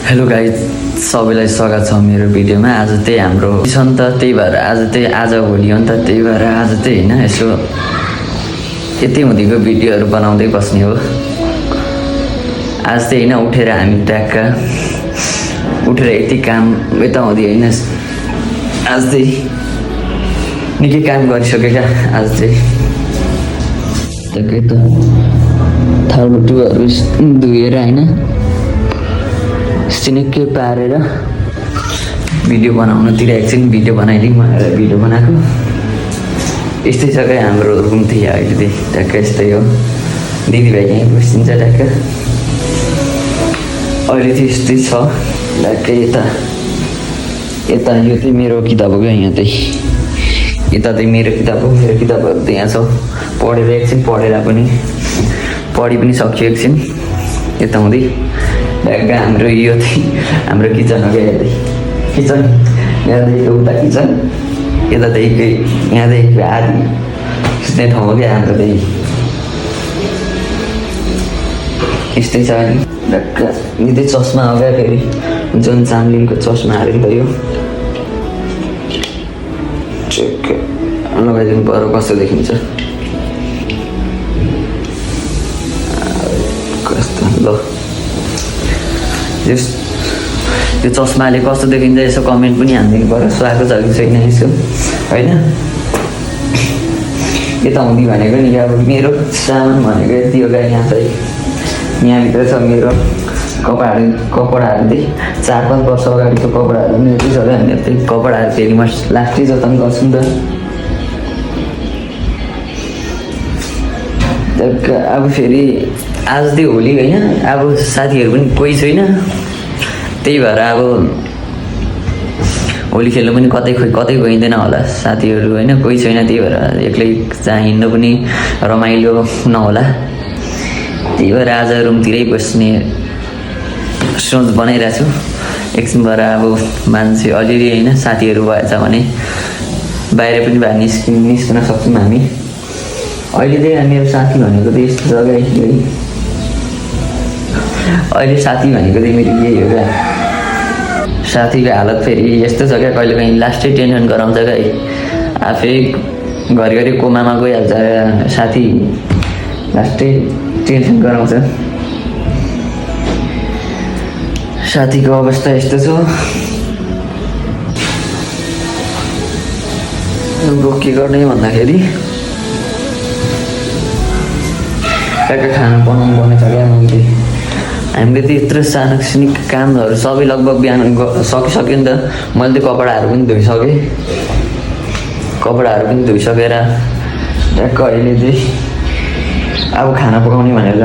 Hello guys, सबैलाई स्वागत छ मेरो भिडियोमा। आज त्यही हाम्रो छ नि त, त्यही भएर आज भोलि हो नि त, त्यही भएर आज त्यही होइन यसो यति हुँदीको भिडियोहरू बनाउँदै बस्ने हो। आज त्यही होइन, उठेर हामी ट्याक्क उठेर यति काम यताउँदै होइन, आज त्यही निकै काम गरिसक्यो क्या। आज चाहिँ ट्याक्कै त थालबटुहरू धोएर होइन सिनिक्कै पारेर भिडियो बनाउनुतिर एकछिन भिडियो बनाइदिउँ भनेर भिडियो बनाएको। यस्तै छ क्या हाम्रो रुम थियो अहिले चाहिँ, ट्याक्क यस्तै हो। दिदीभाइ यहीँ बसिदिन्छ ट्याक्क। अहिले चाहिँ यस्तै छ ट्याक्कै। यता यो चाहिँ मेरो किताब हो क्या, यहाँ चाहिँ यता चाहिँ मेरो किताब हो। मेरो किताबहरू त यहाँ छ, पढेर एकछिन पढेर पनि पढि पनि सक्यो एकछिन यता हुँदै। ट्याक्क हाम्रो यो चाहिँ हाम्रो किचन हो क्या, यतै किचन, यहाँदेखि उता किचन, यतादेखि यहाँदेखि आधी सुत्ने ठाउँ हो क्या हाम्रो चाहिँ। यस्तै छ नि ट्याक्क। यो चाहिँ चस्मा हो क्या, फेरि जोन चामलिङको चस्मा हालेको भयो। लगाइदिनु पर्यो कस्तो देखिन्छ कस्तो। ल त्यो चस्माले कस्तो देखिन्छ यसो कमेन्ट पनि हानिदिनु पर्यो, सुहाएको छ कि छैन यसो होइन। यता हुँदी भनेको नि अब मेरो सामान भनेको यति हो क्या। यहाँ चाहिँ यहाँभित्र छ मेरो कपडाहरू चाहिँ 4-5 वर्ष अगाडिको कपडाहरू पनि यति छ क्या। हामी यतै कपडाहरू फेरि म लास्टै जतन गर्छु नि त। अब फेरि आज चाहिँ होली होइन, अब साथीहरू पनि कोही छैन, त्यही भएर अब होली खेल्नु पनि कतै गइँदैन होला साथीहरू होइन, कोही छैन। त्यही भएर एक्लै जहाँ हिँड्नु पनि रमाइलो नहोला, त्यही भएर आज रुमतिरै बस्ने सोच बनाइरहेको छु। एकछिन भएर अब मान्छे अलिअलि होइन साथीहरू भएछ भने बाहिर पनि भए निस्कन सक्छौँ हामी। अहिले चाहिँ मेरो साथी भनेको त यस्तो जग्गा यही, अहिले साथी भनेको चाहिँ मेरो यही हो क्या। साथीको हालत फेरि यस्तो छ क्या, कहिले काहीँ लास्टै टेन्सन गराउँछ क्या। आफै घरिघरि कोमामा गइहाल्छ साथी, लास्टै टेन्सन गराउँछ। साथीको अवस्था यस्तो छ। के गर्ने भन्दाखेरि ट्याक्क खाना बनाउनु पर्ने छ क्या। मैले हामीले त यत्रो सानो कामहरू सबै लगभग बिहान सकिसक्यो नि त। मैले त कपडाहरू पनि धोइसकेर ट्याक्क अहिले चाहिँ अब खाना पकाउने भनेर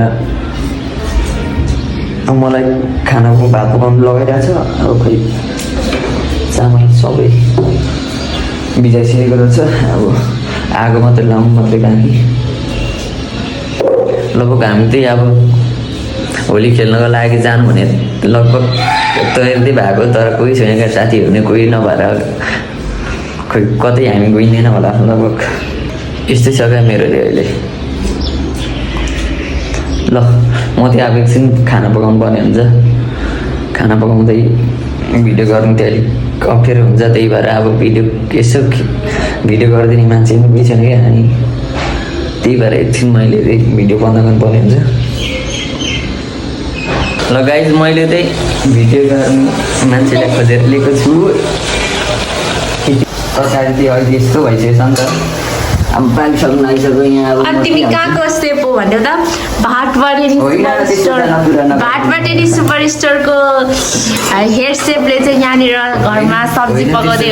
अब मलाई भात पकाउनु लगाइरहेको छ। अब खै चामल सबै भिजाइसकेको रहेछ, अब आगो मात्रै लाउनु मात्रै बाँकी। लगभग हामी चाहिँ अब होली खेल्नको लागि जानु भने लगभग तयारी भएको, तर कोही छैन क्या साथीहरू नै कोही नभएर खोइ कतै हामी गइँदैन होला। लगभग यस्तै छ क्या मेरो अहिले। ल म चाहिँ अब एकछिन खाना पकाउनु पर्ने हुन्छ। खाना पकाउँदै भिडियो गर्नु चाहिँ अलिक अप्ठ्यारो हुन्छ, त्यही भएर अब भिडियो गरिदिने मान्छे पनि कोही छैन क्या। अनि त्यही भएर एकछिन मैले चाहिँ भिडियो बन्द गर्नुपर्ने हुन्छ। ल गाइज, मैले चाहिँ भिडियो गर्ने मान्छेलाई खोजेर लिएको छु। तरकारी चाहिँ अहिले यस्तो भइसकेछ नि त, अब पालिसक्नु आइसक्यो यहाँ। अब तिमी कहाँको स्टेप हो भन्यो त? भाटबाटेनी सुपर स्टोरको हेयर सेपले चाहिँ यहाँनिर घरमा सब्जी पकाउँदै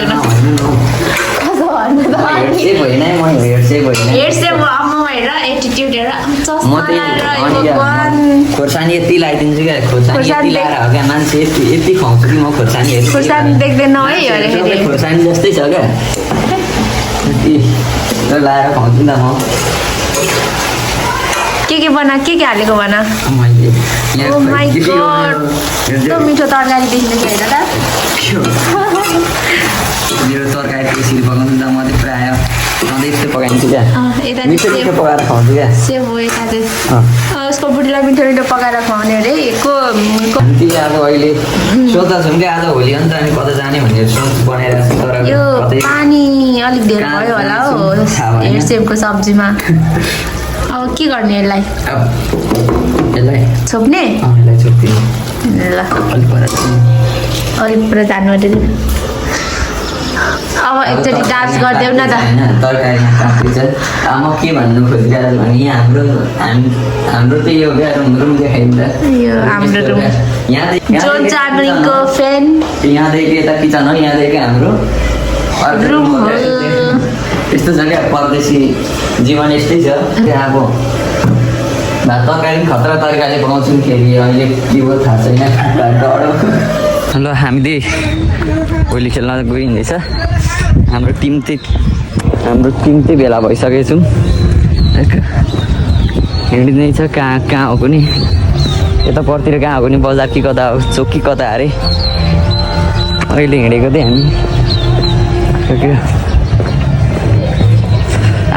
खोर्सानी यति लगाइदिन्छु क्या। खोर्सानी यति लगाएर हो क्या, मान्छे यति खुवाउँछु कि म खोर्सानी देख्दैन है, खोर्सानी जस्तै छ क्या, यति लगाएर खुवाउँछु नि त म। के हालेको भन। मिठो तरकारी देखिन्छ कि होइन त? मेरो तरकारी त्यसरी पकाउनु त म चाहिँ प्रायः अन्त यस्तो पकाइन्छु क्या यता मिठो मिठो पकाएर खुवाउँछु क्या सेव हो यता चाहिँ उसको बुढीलाई मिठो मिठो पकाएर खुवाउने अरे हामी चाहिँ आज अहिले सोच्दा छौँ कि आज होली अन्त हामी कता जाने भनेर सोच बनाइरहेको छौँ तर यो कतै पानी अलिक धेरै भयो होला हो थाहा भएन। हेरसेपको सब्जीमा अब के गर्ने यसलाई यसलाई छोप्ने यसलाई छोप्दिनु ल अलिक पर अलिक पुरा जानु अरे अब एकचोटि डान्स गरिदेऊ न त तरकारीमा काट्दैछ म के भन्नु खोजिरहेको भने यहाँ हाम्रो चाहिँ यो क्या रुम देखाइन्छ यो हाम्रो रुम जो चार्मिङको फ्यान यहाँदेखि यता किचन हो यहाँदेखि हाम्रो अर्को रुम room हो हो। क्या। यस्तो छ क्या परदेशी जीवन यस्तै छ त्यहाँ अब भात तरकारी पनि खतरा तरकारी बनाउँछौँ फेरि अहिले के हो थाहा छैन डढो ल हामीले होली खेल्न गइँदैछ हाम्रो टिम चाहिँ भेला भइसकेको छौँ हिँड्दै छ कहाँ हो कुनि यता परतिर कहाँ हो कुनि बजार कि कता हो चोक कि कता अरे अहिले हिँडेको थिएँ हामी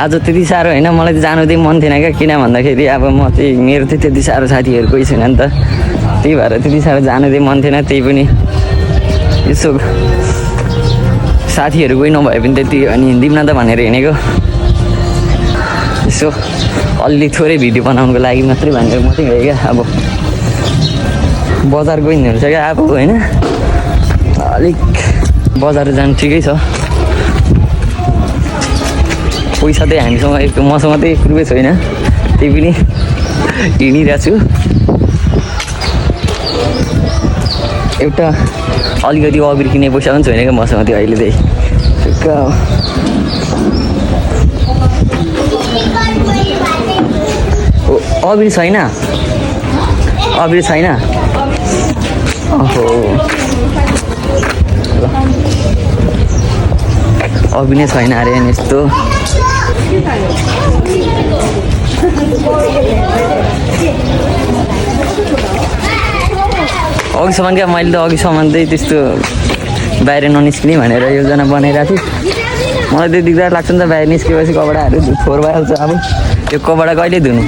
आज त्यति साह्रो होइन मलाई चाहिँ जानु चाहिँ मन थिएन क्या किन भन्दाखेरि अब म चाहिँ मेरो चाहिँ त्यति साह्रो साथीहरू कोही छैन नि त त्यही भएर त्यति साह्रो जानु चाहिँ मन थिएन त्यही पनि यसो साथीहरू कोही नभए पनि त्यति अनि हिँडिदिउँ न त भनेर हिँडेको यसो अलि थोरै भिडियो बनाउनुको लागि मात्रै भनेर म चाहिँ हिँडेँ क्या अब बजार गइदिनु हुन्छ क्या अब होइन अलिक बजार जानु ठिकै छ पैसा चाहिँ हामीसँग मसँग चाहिँ 1 रुपियाँ छैन त्यही पनि हिँडिरहेको छु एउटा अलिकति अबिर किने पैसा पनि छैन क्या मसँग त्यो अहिले चाहिँ अबिर छैन अबिर छैन ओहो अबिर नै छैन अरे अनि यस्तो अघिसम्म क्या मैले त अघिसम्म चाहिँ त्यस्तो बाहिर ननिस्किने भनेर योजना बनाइरहेको थिएँ मलाई त्यो दिगदार लाग्छ नि त बाहिर निस्केपछि कपडाहरू फोहोर भइहाल्छ अब त्यो कपडा कहिले धुनु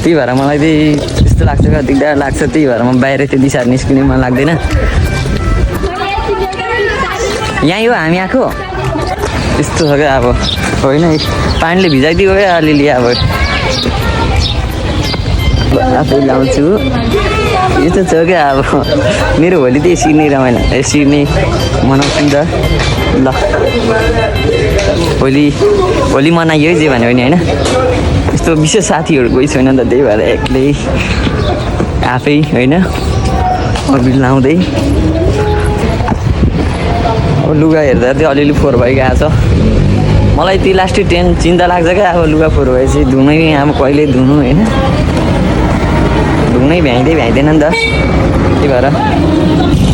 त्यही भएर मलाई चाहिँ त्यस्तो लाग्छ क्या दिगदार लाग्छ त्यही भएर म बाहिर त्यति साह्रो निस्किने मन लाग्दैन यहीँ हो हामी आएको यस्तो छ क्या अब होइन पानीले भिजाइदियो क्या अलिअलि अब आफै लाउँछु यस्तो छ क्या अब मेरो होली चाहिँ यसरी नै रमाइलो यसरी नै मनाउँछु नि त ल होली मनाइयो जे भन्यो भने होइन यस्तो विशेष साथीहरू कोही छैन नि त त्यही भएर एक्लै आफै होइन अबिर लाउँदै अब लुगा हेर्दा चाहिँ अलिअलि फोहोर भइगएको छ मलाई त्यो लास्टै चिन्ता लाग्छ क्या अब लुगा फोहोर भएपछि धुनै अब कहिले धुनु होइन धुनै भ्याइँदैन नि त त्यही भएर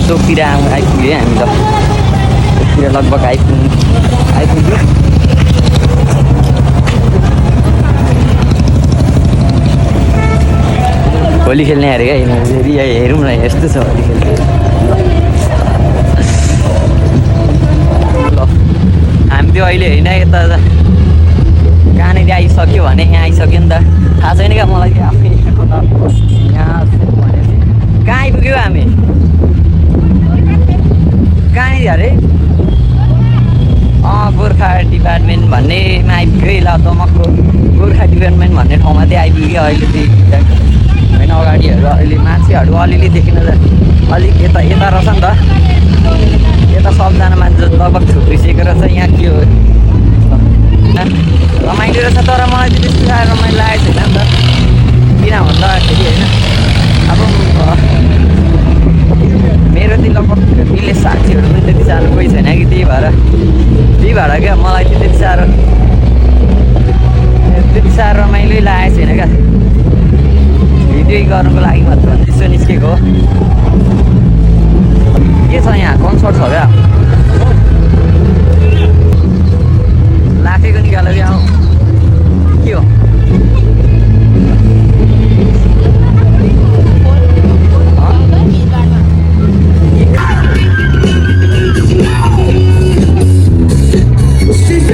चोकतिर आइपुग्यो हामी त चोकतिर लगभग आइपुग्यो होली खेल्ने अरे क्या फेरि हेरौँ न यस्तो छ होली खेल्ने ल हामी त्यो अहिले होइन यता कहाँनिर आइसक्यो भने यहाँ आइसक्यो नि त थाहा छैन क्या मलाई क्या आफै यहाँ भनेपछि कहाँ आइपुग्यो हामी कहाँनिर अरे गोर्खा डिपार्टमेन्ट भन्नेमा आइपुग्यो ल दमकको गोर्खा डिपार्टमेन्ट भन्ने ठाउँमा चाहिँ आइपुग्यो अहिले चाहिँ होइन अगाडिहरू अहिले मान्छेहरू अलिअलि देखिन अलिक यता रहेछ नि त यता सबजना मान्छे लगभग थुप्रिसकेको रहेछ यहाँ के हो रमाइलो रहेछ तर मलाई चाहिँ त्यस्तो साह्रो रमाइलो लागेको छैन नि त किन भन्दाखेरि होइन अब मेरो चाहिँ लगभग मिल्ने साथीहरू पनि त्यति साह्रो कोही छैन कि त्यही भएर क्या मलाई चाहिँ त्यति साह्रो रमाइलो लागेको छैन क्या भिडियो गर्नुको लागि मात्र यसो निस्केको हो के छ यहाँ कन्सर्ट छ क्या लाखेको निकाल्यो क्या के हो She's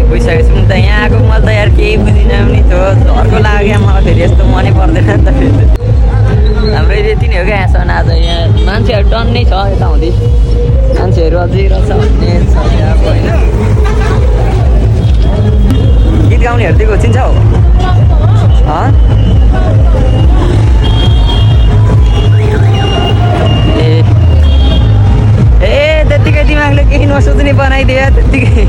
गइसकेपछि म त यहाँ आएको मैले त यार केही बुझिनँ पनि थियो अर्को लाग्यो मलाई फेरि यस्तो मनै पर्दैन नि त फेरि हाम्रो यति नै हो क्या यहाँसम्म आज यहाँ मान्छेहरू टन्नै छ यता हुँदै मान्छेहरू अझै रहेछ भन्ने छ अब होइन गीत गाउनेहरू दिएको चिन्छौ ए त्यत्तिकै दिमागले केही नसोच्ने बनाइदियो त्यत्तिकै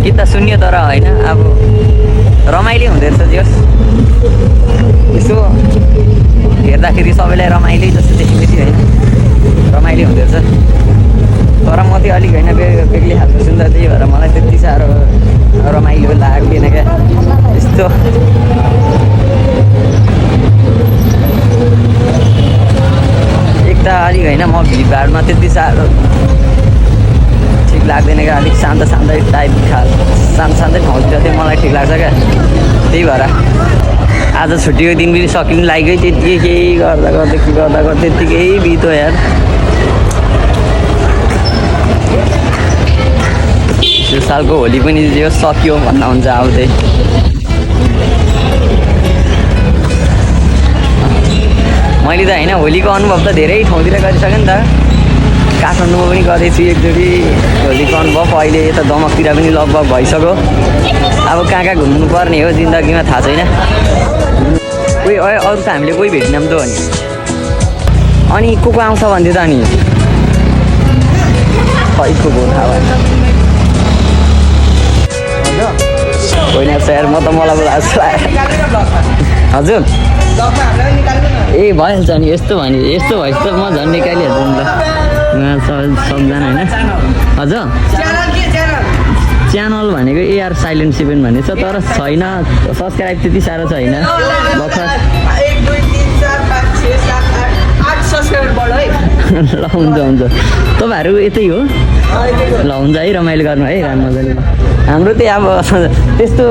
गीत त सुन्यो तर होइन अब रमाइलो हुँदो रहेछ जस यसो हेर्दाखेरि सबैलाई रमाइलो जस्तो देखिँदै थियो होइन रमाइलो हुँदो रहेछ तर म चाहिँ अलिक होइन बेग्लै खालको सुन्दा त्यही भएर मलाई त्यति साह्रो रमाइलो लाग्दैन क्या यस्तो एक त अलिक होइन म भिडभाडमा त्यति साह्रो ठिक लाग्दैन क्या अलिक शान्त टाइप शान्तै ठाउँतिर चाहिँ मलाई ठिक लाग्छ क्या त्यही भएर आज छुट्टीको दिन पनि सकिनु लाग्यो त्यतिकै केही गर्दा त्यत्तिकै बित्यो यार यो सालको होली पनि यो सकियो भन्दा हुन्छ अब चाहिँ मैले त होइन होलीको अनुभव त धेरै ठाउँतिर गरिसकेँ नि त काठमाडौँमा पनि गरेछु एकचोटि होलीको अनुभव अहिले यता दमकतिर पनि लगभग भइसक्यो अब कहाँ घुम्नु पर्ने हो जिन्दगीमा थाहा छैन कोही अरू त हामीले कोही भेटिनौँ त हो नि अनि को आउँछ भन्थ्यो त अनि खै को थाहा भएन होइन सर म त मलाई बोलाएको हजुर ए भइहाल्छ नि यस्तो भएपछि त म झन् निकालिहाल्छु नि त उहाँ सबजना होइन हजुर च्यानल भनेको एआर साइलेन्ट 7 भन्ने छ तर छैन सब्सक्राइब त्यति साह्रो छैन ल हुन्छ तपाईँहरू यतै हो ल हुन्छ है रमाइलो गर्नु है मजाले हाम्रो त्यही अब त्यस्तो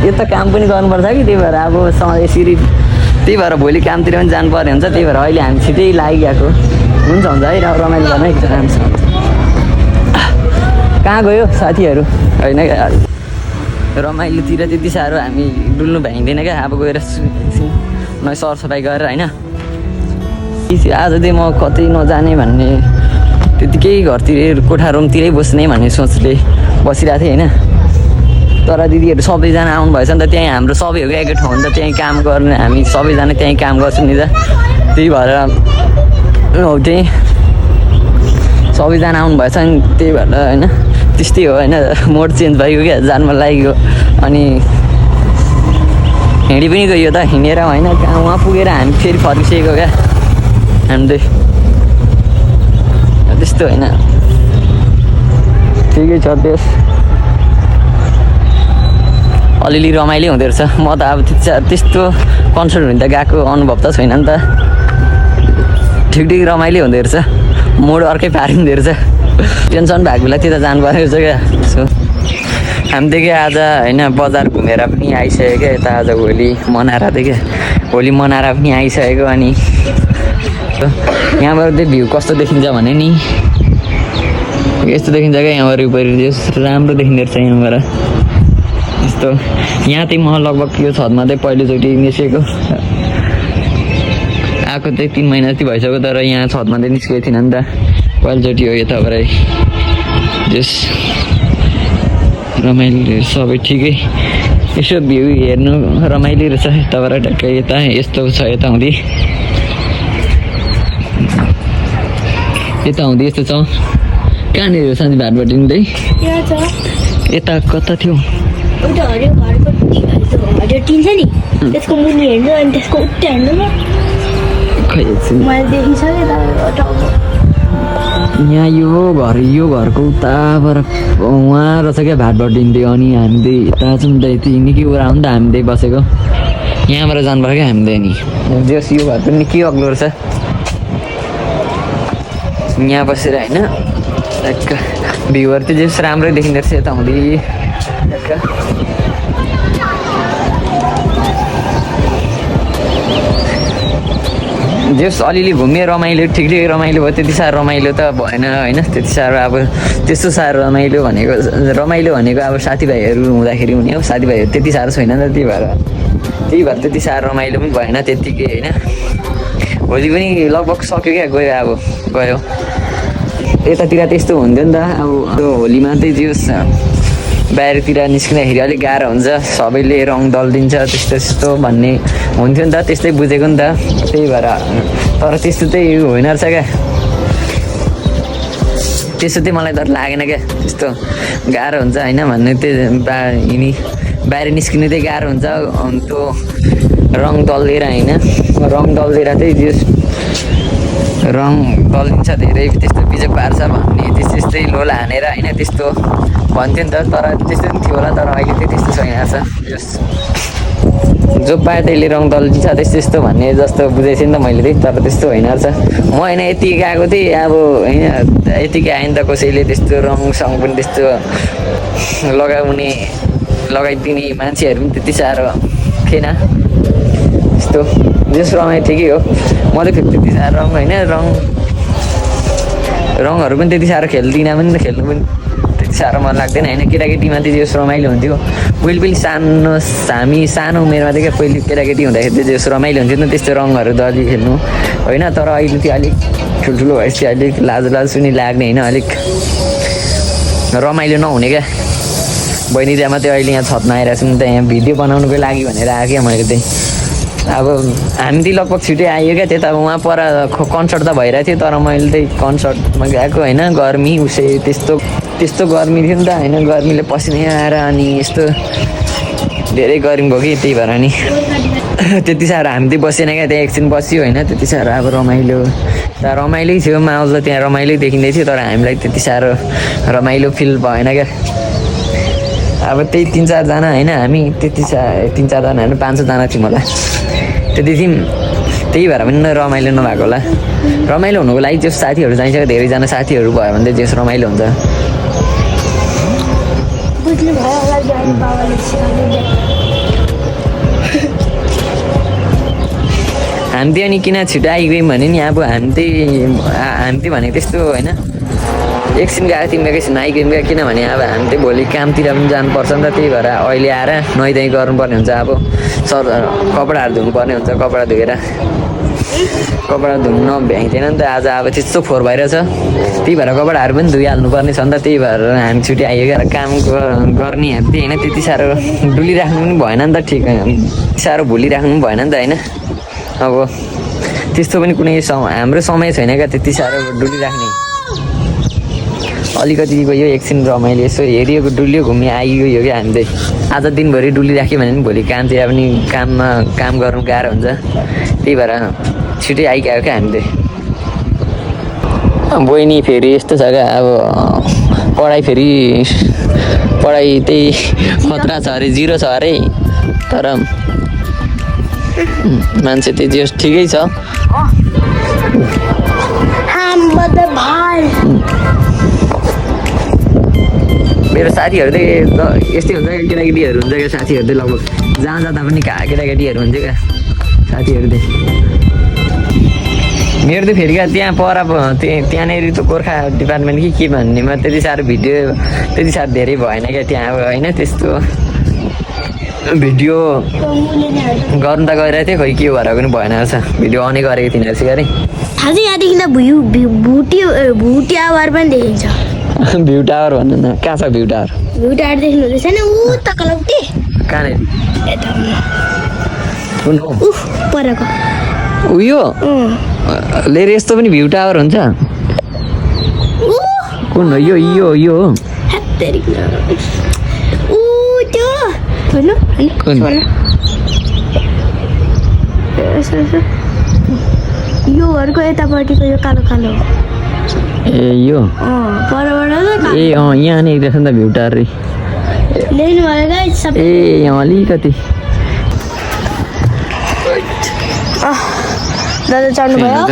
यो त काम पनि गर्नुपर्छ कि त्यही भएर अब यसरी त्यही भएर भोलि कामतिर पनि जानु पर्ने हुन्छ त्यही भएर अहिले हामी छिटै लागिगएको हुन्छ है रमाइलो गर्नु है राम्रोसँग कहाँ गयो साथीहरू होइन रमाइलोतिर त्यति साह्रो हामी डुल्नु भ्याइँदैन क्या अब गएर सरसफाइ गरेर होइन आज चाहिँ म कतै नजाने भन्ने त्यतिकै घरतिर कोठा रुमतिरै बस्ने भन्ने सोचले बसिरहेको थिएँ होइन तर दिदीहरू सबैजना आउनु भएछ नि त त्यहीँ हाम्रो सबैहरू एकै ठाउँ नि त त्यहीँ काम गर्ने हामी सबैजना त्यहीँ काम गर्छौँ नि त त्यही भएर हौ त्यहीँ सबैजना आउनु भएछ नि त्यही भएर होइन त्यस्तै हो होइन मोड चेन्ज भयो क्या जानमा लागेको अनि हिँडी पनि गयो त हिँडेर होइन उहाँ पुगेर हामी फेरि फर्किसकेको क्या हामी त्यस्तो होइन ठिकै छ त्यस अलिअलि रमाइलो हुँदो रहेछ म त अब त्यस्तो कन्सर्ट हुने त गएको अनुभव त छैन नि त ठिक रमाइलो हुँदो रहेछ मोड अर्कै पारिँदो रहेछ टेन्सन भएको बेला त्यता जानु पर्ने रहेछ क्या सो हामीदेखि आज होइन बजार घुमेर पनि आइसक्यो क्या यता आज होली मनाएर होली मनाएर पनि आइसकेको अनि यहाँबाट चाहिँ भ्यू कस्तो देखिन्छ भने नि यस्तो देखिन्छ क्या यहाँबाट वरिपरि राम्रो देखिँदो रहेछ यहाँबाट यस्तो यहाँ चाहिँ म लगभग यो छतमा चाहिँ पहिलोचोटि निस्केको आएको चाहिँ 3 महिना जति भइसक्यो तर यहाँ छतमा चाहिँ निस्केको थिइनँ नि त पहिलोचोटि हो यताबाट जस रमाइलो सबै ठिकै यसो भ्यू हेर्नु रमाइलो रहेछ यताबाट ट्याक्कै यता यस्तो छ यता हुँदै यस्तो छ कहाँनिर साँच्ची भाटबाट हिँड्दै यता कता थियो त्यसको मुनि हेर्नु अनि त्यसको उता हेर्नु न मैले देखिसकेँ यहाँ यो घरको उताबाट उहाँ रहेछ क्या भाटबाट हिँड्थ्यो अनि हामीले यता चाहिँ यति निकै उरा हो नि त हामीले बसेको यहाँबाट जानुपर्छ क्या हामीले नि जस यो घर पनि निकै अग्लो रहेछ यहाँ बसेर होइन भ्यूहरू चाहिँ जस राम्रै देखिँदो रहेछ यता हुँदै जस अलिअलि घुम्यो रमाइलो ठिक ठिक रमाइलो भयो त्यति साह्रो रमाइलो त भएन होइन त्यति साह्रो अब त्यस्तो साह्रो रमाइलो भनेको अब साथीभाइहरू हुँदाखेरि हुने हो साथीभाइहरू त्यति साह्रो छैन नि त त्यही भएर त्यति साह्रो रमाइलो पनि भएन त्यत्तिकै होइन होली पनि लगभग सक्यो क्या गयो अब गयो यतातिर त्यस्तो हुन्थ्यो नि त अब त्यो होलीमा चाहिँ जे होस् बाहिरतिर निस्किँदाखेरि अलिक गाह्रो हुन्छ सबैले रङ दलिदिन्छ त्यस्तो भन्ने हुन्थ्यो नि त त्यस्तै बुझेको नि त त्यही भएर तर त्यस्तो चाहिँ होइन रहेछ क्या त्यस्तो चाहिँ मलाई डर लागेन क्या त्यस्तो गाह्रो हुन्छ होइन भन्ने त्यही बाहिर निस्किनु चाहिँ गाह्रो हुन्छ त्यो रङ दल्दिएर होइन रङ दल्दिएर चाहिँ जे रङ दलिन्छ धेरै त्यस्तो बिजोग पार्छ भन्ने त्यस्तै लोला हानेर होइन त्यस्तो भन्थ्यो नि त तर त्यस्तो पनि थियो होला तर अहिले चाहिँ त्यस्तो छैन रहेछ जो पाए त्यसले रङ दलिदिन्छ त्यस्तो भन्ने जस्तो बुझेको थिएँ नि त मैले चाहिँ तर त्यस्तो होइन रहेछ म होइन यति गएको थिएँ अब होइन यतिकै आयो नि त कसैले त्यस्तो रङसँग पनि त्यस्तो लगाइदिने मान्छेहरू पनि त्यति साह्रो थिएन त्यस्तो जस रमाइ ठिकै हो म त त्यति साह्रो रङ होइन रङहरू पनि त्यति साह्रो खेल्दिनँ पनि त खेल्नु पनि त्यति साह्रो मन लाग्दैन होइन केटाकेटीमा चाहिँ जस रमाइलो हुन्थ्यो पहिले हामी सानो उमेरमा चाहिँ क्या पहिले केटाकेटी हुँदाखेरि चाहिँ जस रमाइलो हुन्थ्यो नि त्यस्तो रङहरू दली खेल्नु होइन तर अहिले चाहिँ अलिक ठुल्ठुलो भएपछि अलिक लाज पनि लाग्ने होइन अलिक रमाइलो नहुने क्या बहिनी त्यहाँ मात्रै अहिले यहाँ छतमा आइरहेको छु नि त यहाँ भिडियो बनाउनुको लागि भनेर आएको क्या मैले चाहिँ अब हामी चाहिँ लगभग छिटै आयो क्या त्यता उहाँ पर कन्सर्ट त भइरहेको थियो तर मैले चाहिँ कन्सर्टमा गएको होइन गर्मी उसै त्यस्तो गर्मी थियो नि त होइन गर्मीले पसिना आएर अनि यस्तो धेरै गर्मी भयो कि त्यही भएर नि त्यति साह्रो हामी चाहिँ बसेन क्या त्यहाँ एकछिन बस्यो होइन त्यति साह्रो अब रमाइलो थियो माहौल त त्यहाँ रमाइलो देखिँदै थियो तर हामीलाई त्यति साह्रो रमाइलो फिल भएन क्या अब त्यही 3-4जना होइन हामी त्यति 3-4जना होइन 500जना थियौँ होला त्यति थियौँ त्यही भएर पनि रमाइलो नभएको होला रमाइलो हुनुको लागि त्यो साथीहरू चाहिन्छ धेरैजना साथीहरू भयो भने चाहिँ जेस रमाइलो हुन्छ हामी चाहिँ अनि किन छिटो आइगयौँ भने नि अब हामी चाहिँ भनेको त्यस्तो होइन एकछिन गएको थियौँ एकैछिन आइगयौँ क्या किनभने अब हामी चाहिँ भोलि कामतिर पनि जानुपर्छ नि त त्यही भएर अहिले आएर नुहाइधुवाइ गर्नुपर्ने हुन्छ अब कपडाहरू धुनुपर्ने हुन्छ कपडा धोएर कपडा धुनु नभ्याइँदैन नि त आज अब त्यस्तो फोहोर भइरहेछ त्यही भएर कपडाहरू पनि धोइहाल्नुपर्ने छ नि त त्यही भएर हामी छुट्टी आइयो क्या काम गर्नेहरू चाहिँ होइन त्यति साह्रो डुलिराख्नु पनि भएन नि त ठिक साह्रो भुलिराख्नु पनि भएन नि त होइन अब त्यस्तो पनि कुनै हाम्रो समय छैन क्या त्यति साह्रो डुलिराख्ने अलिकति गयो एकछिन रमाइलो यसो हेऱ्यो डुल्यो घुम्यो आइगयो क्या हामी चाहिँ आज दिनभरि डुलिराख्यो भने पनि भोलि कामतिर पनि काम गर्नु गाह्रो हुन्छ त्यही भएर छिटै आइगयो क्या हामी चाहिँ बहिनी फेरि यस्तो छ क्या अब पढाइ त्यही खतरा छ अरे 0 छ अरे तर मान्छे त्यही जे ठिकै छ मेरो साथीहरू चाहिँ यस्तै हुन्छ क्या केटाकेटीहरू हुन्छ क्या साथीहरू चाहिँ लगभग जहाँ जाँदा पनि केटाकेटीहरू हुन्छ क्या साथीहरू चाहिँ मेरो चाहिँ फेरि क्या त्यहाँ पर त्यहाँनिर त गोर्खा डिपार्टमेन्ट के भन्नेमा त्यति साह्रो धेरै भएन क्या त्यहाँ अब होइन त्यस्तो भिडियो गर्नु त गइरहेको थिएँ खोइ के भएर पनि भएन रहेछ भिडियो अनै गरेको थिइनँ रहेछ अरे अझै यहाँदेखि त भुटिया आवार पनि देखिन्छ भ्यू टावर भन्नु न कहाँ छ भ्यू टावर देख्नु हुँदैछ नि ऊ तक लौटे कहाँनिर परको उयो लिएर यस्तो पनि भ्यू टावर हुन्छ कुन हो यो हो यो घरको यतापट्टिको यो कालो ए यो ए यहाँनिर रहेछ नि त भ्यू टावर ए अलिकति दादा चढ्नु भयो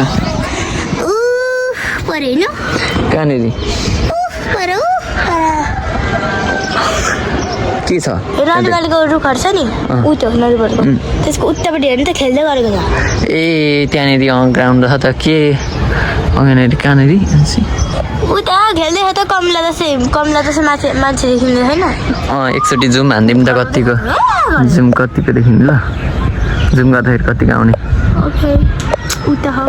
पऱ्यो होइन कहाँनिर के छ नदीबारीको रुखहरू छ नि उ त्यो नदीबारीको त्यसको उतापट्टि हेर्नु त खेल्दै गरेको छ ए त्यहाँनिर ग्राउन्ड छ त के अगाडि कहाँनिर उता खेल्दै छ त कमला जस्तै मान्छे देखिँदैन छैन एकचोटि जुम हानिदिउँ त कतिको जुम कतिको देखिन्छ ल जुम गर्दाखेरि कतिको आउने ओके उता हौ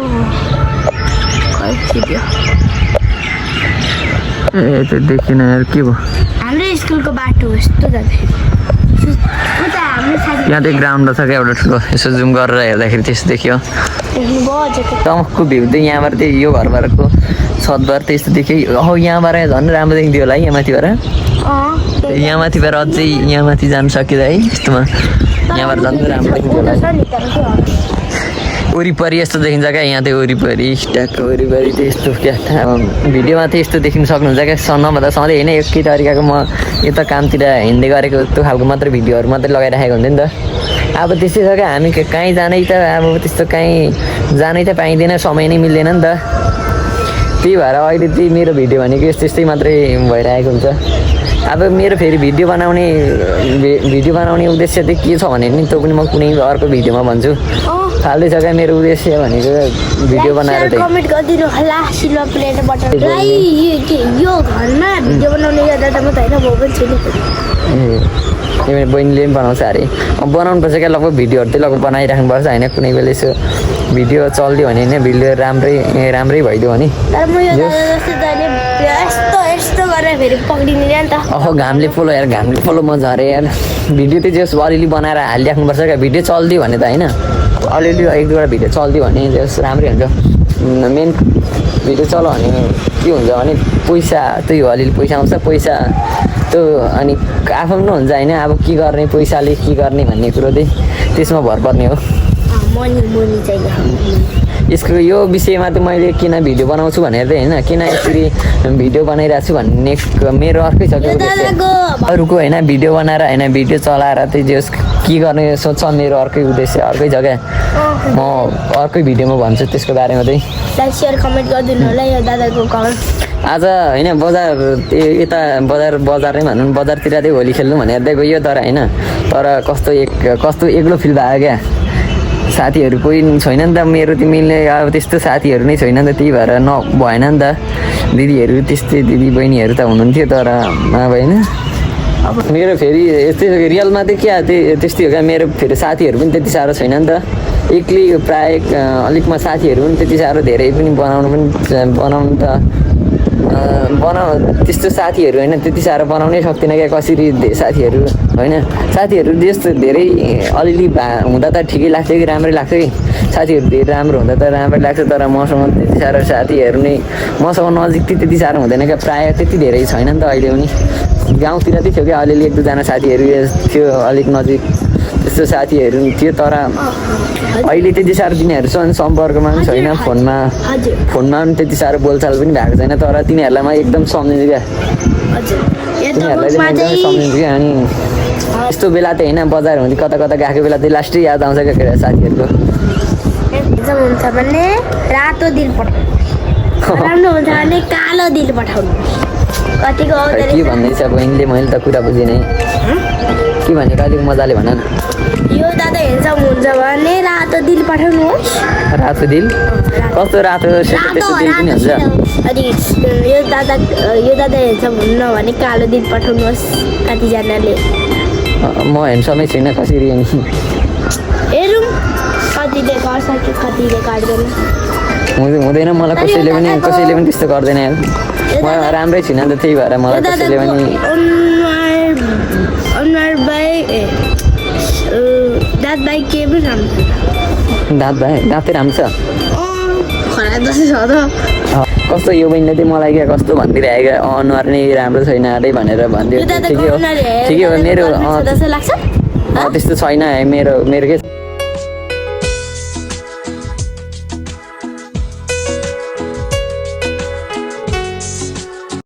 ए त्यो देखिन यार के भयो हाम्रो स्कुलको बाटो हो यस्तो जाँदाखेरि उता हाम्रो साथी यहाँ चाहिँ ग्राउन्ड छ क्या एउटा ठुलो यसो जुम गरेर हेर्दाखेरि त्यस्तो देखियो टमकको भ्यू चाहिँ यहाँबाट चाहिँ यो घरबारको छतबाट त्यस्तो देख्यो यहाँबाट झन् राम्रो देखिन्थ्यो होला है यहाँ माथिबाट यहाँ माथिबाट अझै यहाँ माथि जानु सकिँदा है यस्तोमा यहाँबाट झन् राम्रो देखिन्थ्यो होला वरिपरि यस्तो देखिन्छ क्या यहाँ चाहिँ वरिपरि ट्याक्क वरिपरि चाहिँ यस्तो क्या भिडियोमा चाहिँ यस्तो देखिन सक्नुहुन्छ क्या नभए सधैँ होइन एकै तरिकाको म यता कामतिर हिँड्दै गरेको त्यो खालको मात्रै भिडियोहरू मात्रै लगाइराखेको हुन्थ्यो नि त अब त्यस्तै छ क्या हामी कहीँ जानै त अब त्यस्तो कहीँ जानै त पाइँदैन समय नै मिल्दैन नि त त्यही भएर अहिले चाहिँ मेरो भिडियो भनेको यस्तै मात्रै भइरहेको हुन्छ अब मेरो फेरि भिडियो बनाउने उद्देश्य चाहिँ के छ भने नि त्यो पनि म कुनै अर्को भिडियोमा भन्छु फाल्दै छ क्या मेरो उद्देश्य भनेको भिडियो बनाएर कमेन्ट गरिदिनु होला सिल्भर प्लेट बटन यो घरमा भिडियो बनाउने गर्दा त म त होइन म पनि छु नि बहिनीले पनि बनाउँछ अरे बनाउनु पर्छ क्या लगभग भिडियोहरू चाहिँ लगभग बनाइराख्नुपर्छ होइन कुनै बेला यसो भिडियो चल्दियो भने होइन भिडियो राम्रै भइदियो भने तर म यो यस्तो गरेर फेरि पक्रिँदैन नि त घामले पोलो यार घामले पोलो म झरेँ यार भिडियो चाहिँ जस अलिअलि बनाएर हालिराख्नुपर्छ क्या भिडियो चल्दियो भने त होइन अलिअलि एक दुईवटा भिडियो चल्दियो भने जस राम्रै हुन्छ मेन भिडियो चल्यो भने के हुन्छ भने पैसा त्यही हो अलिअलि पैसा आउँछ पैसा त्यो अनि आफ्नो हुन्छ होइन अब के गर्ने पैसाले के गर्ने भन्ने कुरो चाहिँ त्यसमा भर पर्ने हो यसको यो विषयमा त मैले किन भिडियो बनाउँछु भनेर चाहिँ होइन किन यसरी भिडियो बनाइरहेको छु भन्ने मेरो अर्कै छ अरूको होइन भिडियो बनाएर होइन भिडियो चलाएर चाहिँ जस के गर्ने सोच मेरो अर्कै उद्देश्य अर्कै छ क्या म अर्कै भिडियोमा भन्छु त्यसको बारेमा चाहिँ लाइक सेयर कमेन्ट गरिदिनु होला यो दादाको कमेन्ट आज होइन बजार यता बजार नै भनौँ बजारतिर चाहिँ होली खेल्नु भनेर चाहिँ गयो तर होइन तर कस्तो एक्लो फिल भयो क्या साथीहरू कोही छैन नि त मेरो त्यो मिल्ने अब त्यस्तो साथीहरू नै छैन नि त त्यही भएर भएन नि त दिदीहरू त्यस्तै दिदी बहिनीहरू त हुनुहुन्थ्यो तर अब होइन अब मेरो फेरि यस्तै रियलमा चाहिँ क्या त्यस्तै हो क्या मेरो फेरि साथीहरू पनि त्यति साह्रो छैन नि त एक्लै प्रायः अलिकमा साथीहरू पनि त्यति साह्रो धेरै पनि बनाउनु त त्यस्तो साथीहरू होइन त्यति साह्रो बनाउनै सक्दिनँ क्या कसरी साथीहरू होइन साथीहरू त्यस्तो धेरै अलिअलि हुँदा त ठिकै लाग्छ कि राम्रै लाग्छ कि साथीहरू धेरै राम्रो हुँदा त राम्रै लाग्छ तर मसँग त्यति साह्रो साथीहरू नै मसँग नजिक त्यति साह्रो हुँदैन क्या प्रायः त्यति धेरै छैन नि त अहिले पनि गाउँतिर चाहिँ थियो क्या अलिअलि एक दुईजना साथीहरू थियो अलिक नजिक त्यस्तो साथीहरू थियो तर अहिले त्यति साह्रो तिनीहरूसँग सम्पर्कमा पनि छैन फोनमा पनि त्यति साह्रो बोलचाल पनि भएको छैन तर तिनीहरूलाई म एकदम सम्झिन्छु क्या तिनीहरूलाई चाहिँ एकदमै सम्झिन्छु क्या अनि यस्तो बेला त होइन बजार हुँदै कता गएको बेला चाहिँ लास्टै याद आउँछ क्या साथीहरूको हुन्छ भने रातो दिल पठाउनु राम्रो हुन्छ भने कालो दिल पठाउनु कतिको के भन्दैछ बहिनीले मैले त कुरा बुझिनँ के भनेको अलिक मजाले भन न यो दादा हेन्सम हुन्छ भने रातो दिल पठाउनुहोस् रातो दिल कस्तो रातो त्यस्तो दिल पनि हुन्छ अनि यो दादा हेन्सम हुन्न भने कालो दिल पठाउनुहोस् कतिजनाले म हेन्समै छुइनँ कसरी अनि हेरौँ कतिले गर्छ कि कतिले गर्दैन हुँदैन मलाई कसैले पनि त्यस्तो गर्दैन म राम्रै छुइनँ नि त त्यही भएर मलाई कसैले पनि दाँत भाइ के पनि राम्रो दाँतै राम्रो छ खराब जस्तै छ त कस्तो यो बहिनीले चाहिँ मलाई क्या कस्तो भनिदिइरहेको क्या अनुहार नै राम्रो छैन अरे भनेर भनिदियो ठिकै हो मेरो त्यस्तो छैन मेरो के